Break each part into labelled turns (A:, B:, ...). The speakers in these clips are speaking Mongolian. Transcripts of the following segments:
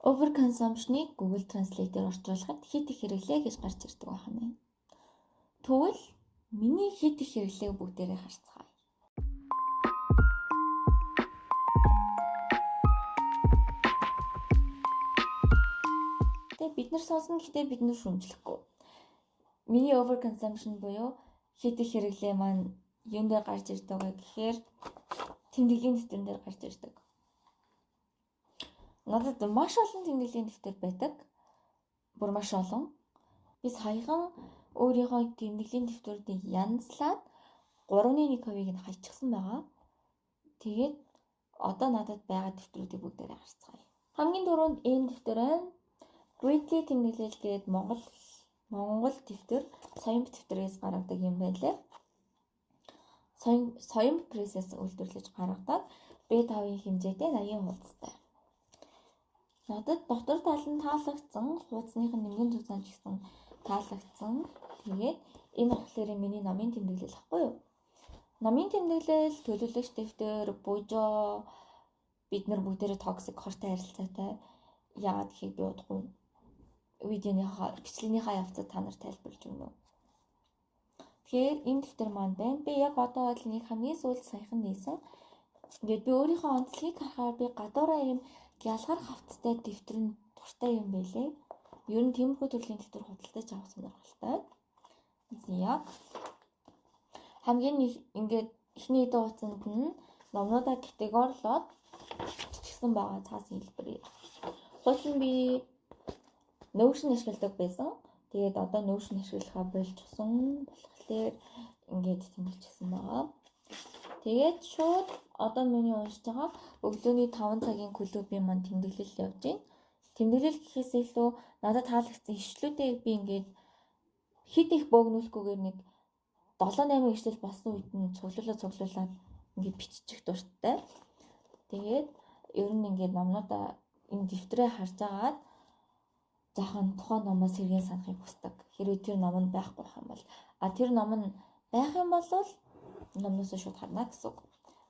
A: Overconsumption-ыг Google Translate-ээр орчуулахад хэт их хэрэглээ гэж гарч ирдэг байна. Тэгвэл миний хэт их хэрэглээг бүгдээрээ харцгаая. Тэгээ бид нар сонсно, гэхдээ бид нар шүүмжлэхгүй. Миний overconsumption буюу хэт их хэрэглээ маань юун дээр гарч ирдэг вэ гэхээр тэмдэглэлийн дэвтэрэн дээр гарч ирдэг. Надад маш олон тэмдэглэлийн дэвтэр байдаг. Бүр маш олон. Би саяхан өөрийнхөө тэмдэглэлийн дэвтэрүүдийг янзлаад 3.1%-ийг нь хайчихсан байгаа. Тэгээд одоо надад байгаа дэвтрүүдийг бүгдээрээ харцгаая. Хамгийн түрүүнд энэ дэвтэр байна. Greatly тэмдэглэл гээд Монгол дэвтэр, Соёмб дэвтрээс гаргадаг юм байлээ. Соёмб прессээс үйлдвэрлэж гаргадаг B5-ын хэмжээтэй 80 хуудастай. Надад дотор тал нь таалагдсан, хуудасных нь нэмгэн зузаан ч гэсэн таалагдсан. Тэгээд энэ болохоор миний номын тэмдэглэл ахгүй юу? Номын тэмдэглэл, төлөвлөгч дэвтэр, бужоо бид нар бүгдээрээ toxic хортой харилцаатай. Яагаад гэхийг би удахгүй видеоныхаа бичлэгнийхаа явцад та нар тайлбарлаж өгнө. Тэгэхээр энэ дэвтэр маань байна. Би яг одоо бол нэг хамгийн сүүлд саяхан нээсэн. Ингээд би өөрийнхөө онцлогийг харахаар би гадуураа ийм ялгар хавцтай дэвтэр нь дуртай юм байлээ. Ер нь тиймэрхүү төрлийн дэвтэр худалдаж авах сонирхолтой. Яг хамгийн нэг ингээд эхний хэдэн хугацаанд нь номнуудаа категорилоод бичсэн байгаа цаас хэлбэрээр. Хуучин би Notion ашигладаг байсан. Тэгээд одоо Notion ашиглахаа болчихсон. Болохоор ингээд тэмдэглэжсэн байгаа. Тэгээд шууд одоо миний уншиж байгаа өглөөний 5 цагийн клубын маань тэмдэглэл явж байна. Тэмдэглэл гэхээс илүү надад таалагдсан ишлүүдийг би ингээд хэд их бөөгнүүлэхгүйгээр нэг 7 8 ишлэл болсон үед нь цуглуулаад ингээд биччих дуртай. Тэгээд ер нь ингээд номнуудаа энэ дэвтрээ харж агаад жаахан тухайн номоос сэргээн санахыг хүсдэг. Хэрвээ тэр ном нь байхгүй байх юм бол тэр ном нь байх юм бол номноос шууд харна гэсэн үг.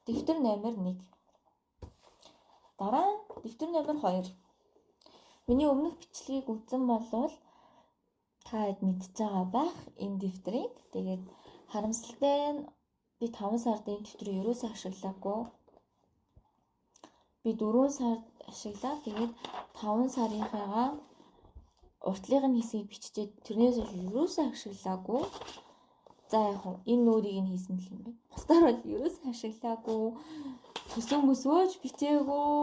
A: Дэвтэр номер 1. Дараа нь дэвтэр номер 2. Миний өмнөх бичлэгийг үзсэн болвол та хэд мэдж байгаа байх энэ дэвтрийг. Тэгээд харамсалтай нь би 5 сард энэ дэвтрийг ерөөсөө ашиглаагүй. Би 4 сард ашиглаа. Тэгээд 5 сарынхаагаа уртлын нь хэсгийг биччихээд тэрнээс хойш ерөөсөө ашиглаагүй. За яг хөө энэ нүрийг нь хийсэн л юм байна. Бусдаар бол ерөөсөө ашиглаагүй. Төсөө мөсөөж бичээгүй.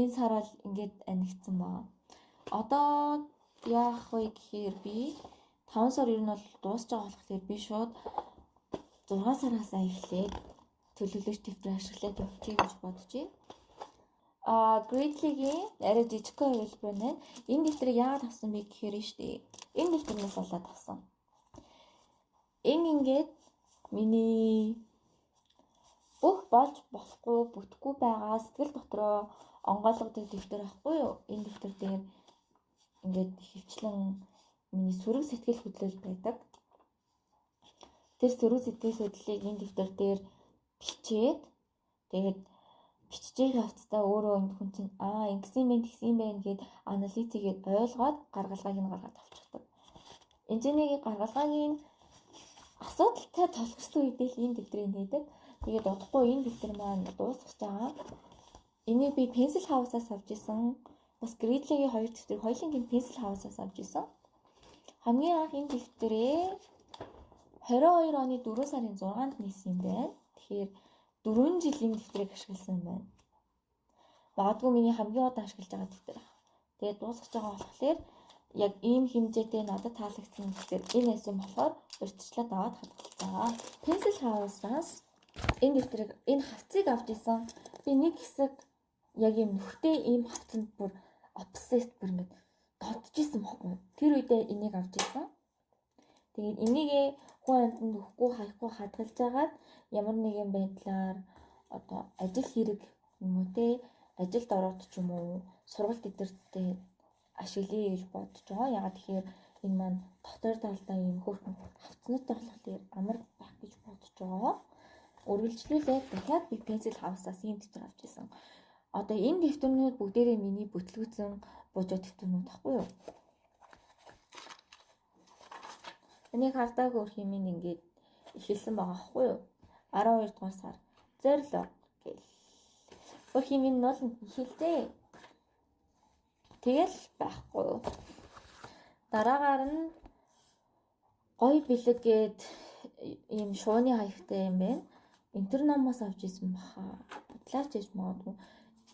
A: Энэ сар бол ингээд анигдсан байгаа. Одоо яах вэ гэхээр би 5 сар ер нь бол дуусч байгаа болохоор би шууд 6 сараас эхлээд төлөвлөгч дэвтэр ашиглаад явчихъя гэж бодож байна. Gradly-гийн арай жижигхэн хувилбар нь энэ дэвтрийг яагаад авсан бэ гэхээр нь шүү дээ. Энэ дэвтэрнээс болоод авсан. Энэ ингээд миний бүх болж болохгүй бүтэхгүй байгаа сэтгэл дотроо онгойлгодог дэвтэр байхгүй юу? Энэ дэвтэр дээр ингээд хөвчлэн миний сөрөг сэтгэл хөдлөл байдаг. Тэр сөрөг сэтгэл хөдлөлийг энэ дэвтэр дээр бичээд тэгээд биччихээ явцдаа өөрөө энэ хүн чинь ингэсэн юм бэ тэгсэн юм бэ гэд анализ хийгээд ойлгоод гаргалгааг нь гаргаад авчихдаг. Энд нэг гаргалгааг нь асуудалтай тулгарсан үедээ л энэ дэвтрийг нээдэг. Тэгээд удахгүй энэ дэвтэр маань дуусгаж байгаа. Энийг би Pencil House-аас авч исэн. Бас Gridley-гийн хоёр дэвтрийг хоёулангийн Pencil House-аас авч исэн. Хамгийн анх энэ дэвтрээ 22 оны 4 сарын 6-нд нээсэн юм байна. Тэгэхээр 4 жилийн дэвтрийг ашигласан юм байна. Магадгүй миний хамгийн удаан ашиглаж байгаа дэвтэр байх. Тэгээд дуусгаж байгаа болохоор яг ийм хэмжээтэй надад таалагдсан дэвтэр энэ байсан болохоор урьдчилаад аваад хадгалцаа. Pencil House-аас энэ дэвтрийг энэ хавцыг авч исэн. Би нэг хэсэг яг ийм нүхтэй ийм хавцанд бүр obsessed бүр ингэж додж исэн байхгүй. Тэр үедээ энийг авч исэн. Тэгээд энийгээ хүн амьтанд өгөхгүй хаяхгүй хадгалж агаад ямар нэгэн байдлаар одоо ажил хэрэг юм уу те ажилд ороод ч юм уу сургалт эдэртээ ашиглая гэж бодож байгаа. Ягаад тэгэхээр энэ маань дотор талдаа ийм хөөрхөн хавцнуудтай болохоор амар байх гэж бодож байгаа. Үргэлжлүүлээд дахиад би Pencil House-аас ийм дэвтэр авч ирсэн. Одоо энэ дэвтэрнүүд бүгдээрээ миний бүтлгүүцэн бужуу дэвтэрнүүд ахгүй юу? Энийг хардаа хөөрхий минь ингээд эхэлсэн байгаа хгүй юу? 12 дугаар сар. Зорилго гэл. Хөөрхий минь нууланд эхэлжээ. Тэгэл байхгүй юу? Дараагаар нь гоё бэлэг гээд ийм шууны хаягтай юм байна. Интерномоос авч исэн баха. Бодлаач хийж магадгүй.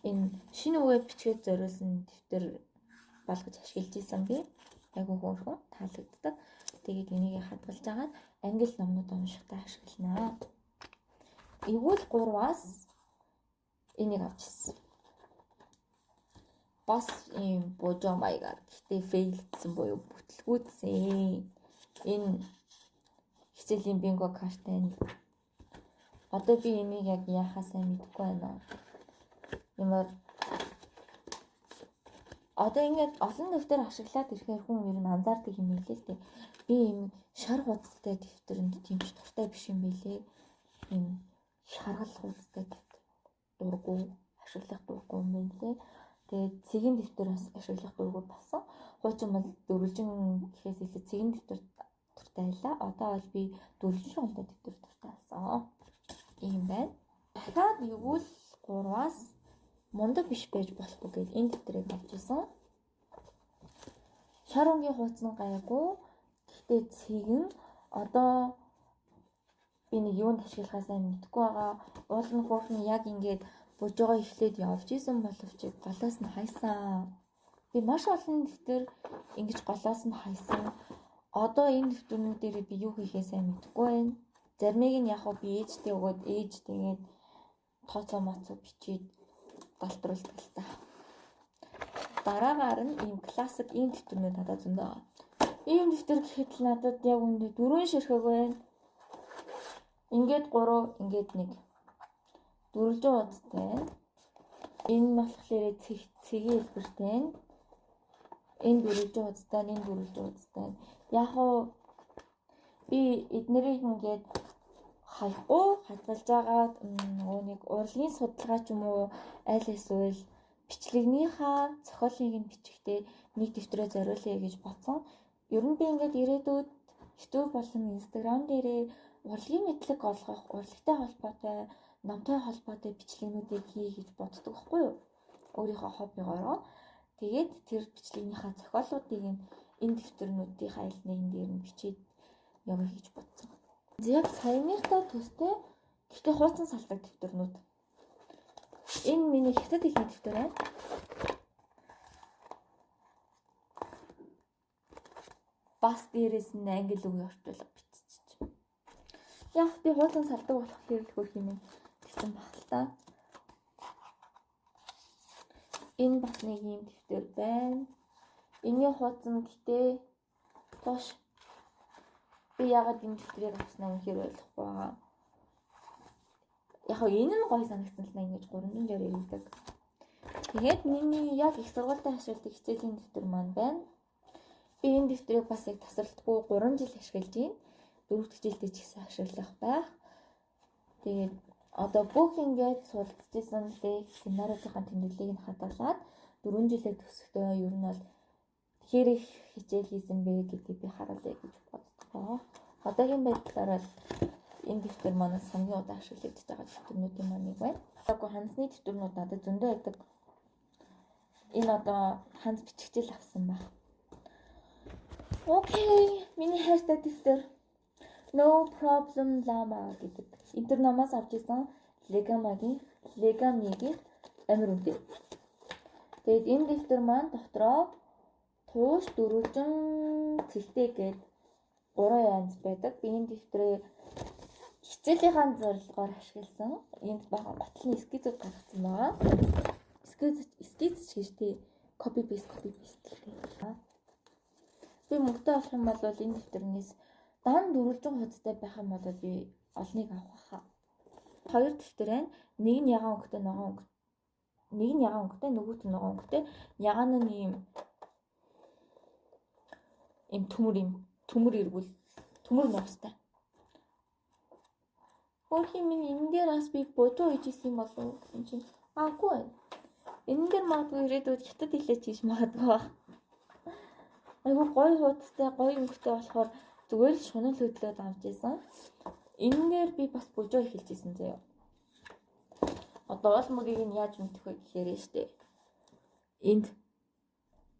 A: Энэ шинэ үгээ бичгээд зориулсан дэвтэр болгож ашиглаж исэн би. Айгуу хөөрхөн таалагддаг. Тэгээд энийг хадгалж агаад англи номнууд уншихдаа ашигланаа. Эвгүүл 3-аас энийг авч ирсэн. Бас ийм бужоо маягаар гэтээ фейлдсэн буюу бүтлгүүцсэн. Энэ хичээлийн бинго карт байна. Одоо би энийг яг яахаа сайн мэдэхгүй байна. Ямар одоо ингээд олон дэвтэр ашиглаад ирэхээр хүн ер нь анзаардаг юм билээ л дээ. Би ийм шар хуудастай дэвтэрэнд тийм ч дуртай биш юм билээ. Ийм шаргал хуудастай дэвтэр дургу ашиглах дургу юм билээ. Тэгээд цэгийн дэвтэр бас ашиглах дургу болсон. Хуучин бол дөрвөлжин гэхээс илүү цэгийн дэвтэр дуртай байлаа. Одоо бол би дөрвөлжин шугамтай дэвтэр дуртай болсон. Ийм байна. Дахиад эвгүүл 3-аас мундаг биш байж болохгүй гэж энэ дэвтрийг авч исэн. Шар өнгийн хуудас нь гайгүй. Гэхдээ цэг нь одоо би нэг юунд ашиглахаа сайн мэдэхгүй байгаа. Уул нь хөөрхөн яг ингээд бужуугаа эхлээд явж исэн боловч голоос нь хайсан. Би маш олон дэвтэр ингэж голоос нь хайсан. Одоо энэ дэвтэрнүүдээр би юу хийхээ сайн мэдэхгүй байна. Заримыг нь яг би ээжтэй өгөөд ээж тэгээд тооцоо моцоо бичээд далтруулдаг л та. Дараагаар нь ийм классик ийм дэвтэрнүүд надад зөндөө байгаа. Ийм дэвтэр гэхэд л надад яг үүндээ 4 ширхэг байна. Ингээд 3, ингээд 1. Дөрвөлжин хуудастай байна. Энэ нь болохоор цэгийн хэлбэртэй байна. Энэ дөрвөлжин хуудастай, энэ дөрвөлжин хуудастай. Яг уу би эднэрийг ингээд хаяхгүй хадгалж агаад нөгөө нэг урлагийн судалгаа ч юм уу аль эсвэл бичлэгнийхаа зохиолыг нь бичихтэй нэг дэвтрээ зориулъя гэж бодсон. Ер нь би ингээд ирээдүйд YouTube болон Instagram дээрээ урлагийн мэдлэг олгох, урлагтай холбоотой, номтой холбоотой бичлэгнүүдийг хий гэж боддог байхгүй юу? Өөрийнхөө хоббигоороо. Тэгээд тэр бичлэгнийхаа зохиолуудыг нь энэ дэвтэрнүүдийнхаа аль нэгэн дээр нь бичээд явъя гэж бодсон. Яг саяныхтай төстэй гэхдээ хуучин салдаг дэвтэрнүүд. Энэ миний хятад хэлний дэвтэр байна. Бас дээрээс нь англи үгийн орчуулга биччих. Яг би хуучин салдаг болохоор л хөрх юм гэсэн баг л та. Энэ бас нэг юм дэвтэр байна. Энийн хуудсан гэтээ тоош би яагаад энэ дэвтрийг авснаа үнэхээр ойлгохгүй байгаа. Яг энэ нь гоё санагдсан л ингэж 360 эргэдэг. Тэгээд миний яг их сургуультай ашигладаг хичээлийн дэвтэр маань байна. Би энэ дэвтрийг бас яг тасралтгүй 3 жил ашиглаж байна. 4 дахь жилдээ ч гэсэн ашиглах байх. Тэгээд одоо бүх ингээд суралцж исэн лекц семинаруудын тэмдэглэлийг нь хадгалаад 4 жилээ төгсөхдөө ер нь бол хэр их хичээл хийсэн бэ гэдгийг би харуулъя гэж боддгоо. Одоогийн байдлаар бол энэ дэвтэр манай хамгийн удаан ашиглагдаж байгаа дэвтэрнүүдийн маань нэг байна. Агуу хансны дэвтэрнүүд надад зөндөө байдаг. Энэ одоо ханс бичгчэл авсан баг. Окей, миний хайртай дэвтэр. No problem lama гэдэг. Интерномоос авч исэн Legamaгийн Legami-гийн амир үнэтэй. Тэгээд энэ дэвтэр маань дотроо тууш дөрвөлжин цэлтэй гээд 3 янз байдаг. Би энэ дэвтрээ хичээлийнхаа зорилгоор ашигласан. Энд бага готлын эскизүүд гаргасан байгаа. Эскиз ч гэж тий copy paste гэдэг. Би мөнгөтэй болох юм бол энэ дэвтэрнээс дан дөрвөлжин хуудастай байх юм бол би олныг авах хаа. Хоёр дэвтэр байна. Нэг нь ягаан өнгөтэй, ногоон өнгө. Нэг нь ягаан өнгөтэй, нөгөөх нь ногоон өнгөтэй. Ягаан нь ийм төмөр эргүүл, төмөр нуустай. Хөөрхийн минь энэ дээр бас би божоо хийж исэн юм болов уу гэсэн чинь аагүй байна. Энэ дээр магадгүй ирээдүйд хятад хэлээ чийж магадгүй баг. Айгу гоё хуудастай, гоё өнгөтэй болохоор зүгээр л шунал хөдлөөд авч исэн. Энэ дээр би бас бужоо эхэлж исэн заяа. Одоо уул мөгийг нь яаж мэдэх вэ гэхээр штэ. Энд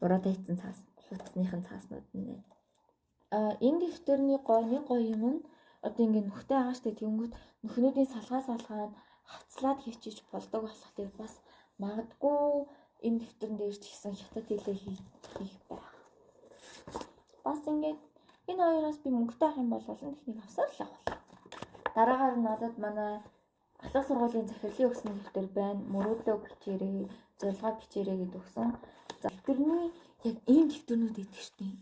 A: буруутай хийсэн цаас хуудасныхын цааснууд нь нэ. А энэ дэвтэрний гоё нэг гоё юм нь одоо ингээ нүхтэй байгаа штэ, тэгэнгүүт нүхнүүдийн салгаа салгаа нь хавцлаад хийчиж болдог болохоор бас магадгүй энэ дэвтэрэн дээр ч гэсэн хятад хэлээ хийх байх. Бас ингээд энэ хоёроос би мөнгөтэй авах юм бол олон техник авсаар л авах. Дараагаар нь надад манай ахлах сургуулийн захирлын өгсөн дэвтэр байна. Мөрөөдлөө бичээрэй, зорилгоо бичээрэй гэдээ өгсөн. За, дэвтэрний яг ийм дэвтэрнүүд идэх штеп.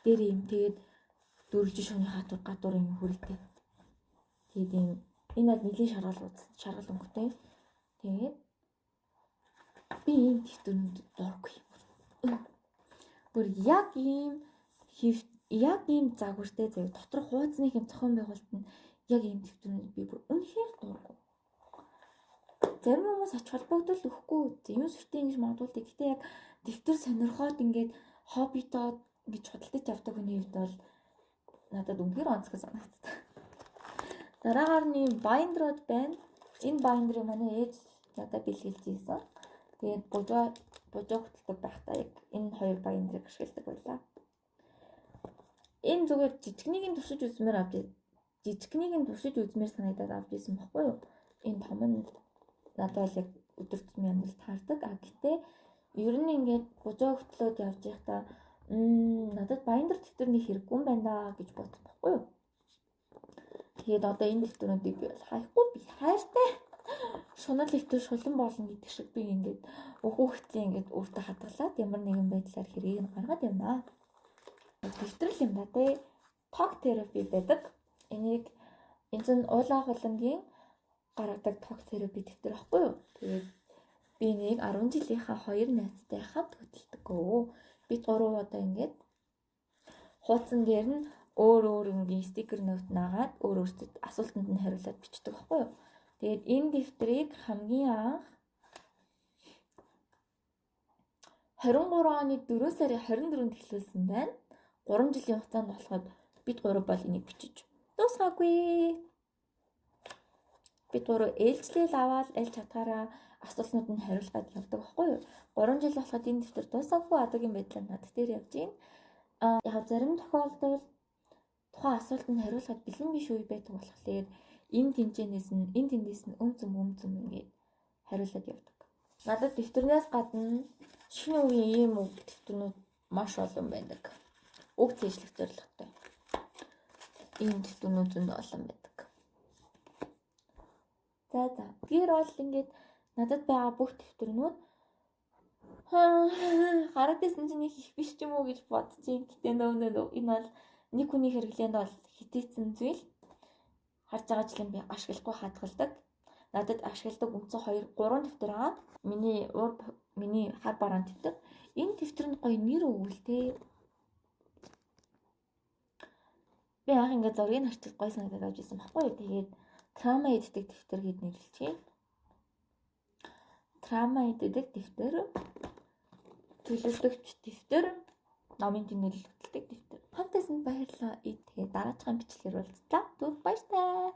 A: Дээр ийм тэгээд дөрвөлжин шувны хатуур гадуур юм хүрээтэй. Тэгээд ийм энэ бол нэлийн шаргал шаргал өнгөтэй. Тэгээд би ийм дэвтэрнүүд дургүй. Бүр яг ийм яг ийм загвартай заяа дотор хуудасны юм зохион байгуулалт нь яг ийм дэвтэрнүүд би бүр үнэхээр дургүй. Зарим хүмүүс ач холбогдол өгөхгүй юм сүртэй ингэж магадгүй. Гэхдээ яг дэвтэр сонирхоод ингээд хоббитоо ингэж худалдаж авдаг хүний хувьд бол надад үнэхээр онцгой санагддаг. Дараагаар нь ийм binder ууд байна. Энэ binder ыг манай ээж надад бэлгэлж ийсэн. Тэгээд бужаа бужаа хөтэлдэг байхдаа яг энэ хоёр binder ыг ашигладаг байлаа. Энэ зүгээр жижигнийг нь туршиж үзмээр авч жижигнийг нь туршиж үзмээр санагдаад авч исэн баггүй юу? Энэ том нь надад бол яг өдөр тутмын амьдрал таардаг. А гэтээ ер нь ингээд бужаа хөтлөөд явж байхдаа надад binder дэвтэрний хэрэггүй юм байна да гэж бодсон баггүй юу? Тэгээд одоо энэ дэвтэрнүүдийг би бол хаяхгүй, би хайртай. Шунал ихтэй шулан болно гэдэг шиг би ингээд өхөөхтэй ингээд өөртөө хадгалаад ямар нэгэн байдлаар хэргийг нь гаргаад явнаа. Дэвтэр л юм да тий. Talk therapy байдаг. Энийг энэ чинь уулаа хулангийн гаргадаг talk therapy дэвтэр баггүй юу? Тэгээд би энийг 10 жилийнхаа хоёр найзтай хамт хөтэлдэг. Бид гурав одоо ингээд хуудсан дээр нь өөр өөр өнгийн sticker note наагаад өөр өөртөө асуултанд нь хариулаад бичдэг байхгүй юу? Тэгээд энэ дэвтрийг хамгийн анх 23 оны 4 сарын 24-нд эхлүүлсэн байна. 3 жилийн хугацаанд болоход бид гурав бол энийг бичиж дуусгаагүй. Бид гурав ээлжлэл аваад аль чадхаараа асуултнууд нь хариулах гээд явдаг байхгүй юу? 3 жил болоход энэ дэвтэр дуусаагүй одоогийн байдлаар над дээр явж байна. А яг зарим тохиолдолд тухайн асуултанд хариулахад бэлэн биш үе байдаг болохоор энэ тэнцэнээс нь энэ тэндээс нь өм зүм өм зүм ингээд хариулаад явдаг. Надад дэвтэрнээс гадна шинэ үеийн ийм үг дэвтэрнүүд маш олон байдаг. Үг цээжлэх зорилготой. Ийм дэвтэрнүүд зөндөө олон байдаг. За за. Тэр бол ингээд надад байгаа бүх дэвтэрнүүд хараад байсан чинь их биш ч юм уу гэж бодчих. Гэтэ нөө нөө энэ бол нэг хүний хэрэглээнд бол хитээсэн зүйл. Харж байгаа жилийн би ашиглахгүй хадгалдаг. Надад ашигладаг үндсэн 2 3 дэвтэр байгаа. Миний уур миний хар бараан дэвтэр. Энэ дэвтэр нь гоё нэр өгвөл те. Би анх ингээд зургийг харчихад гоё санагдаад авч ирсэн баггүй юу. Тэгээд трама иддэг дэвтэр гэд нэрлэчихье. Трама иддэг дэвтэр, төлөвлөгч дэвтэр, номын тэмдэглэл хөтэлдэг дэвтэр. Хамт байсан баярлалаа. Тэгээд дараагийн бичлэгээр уулзлаа. Түр баяртай.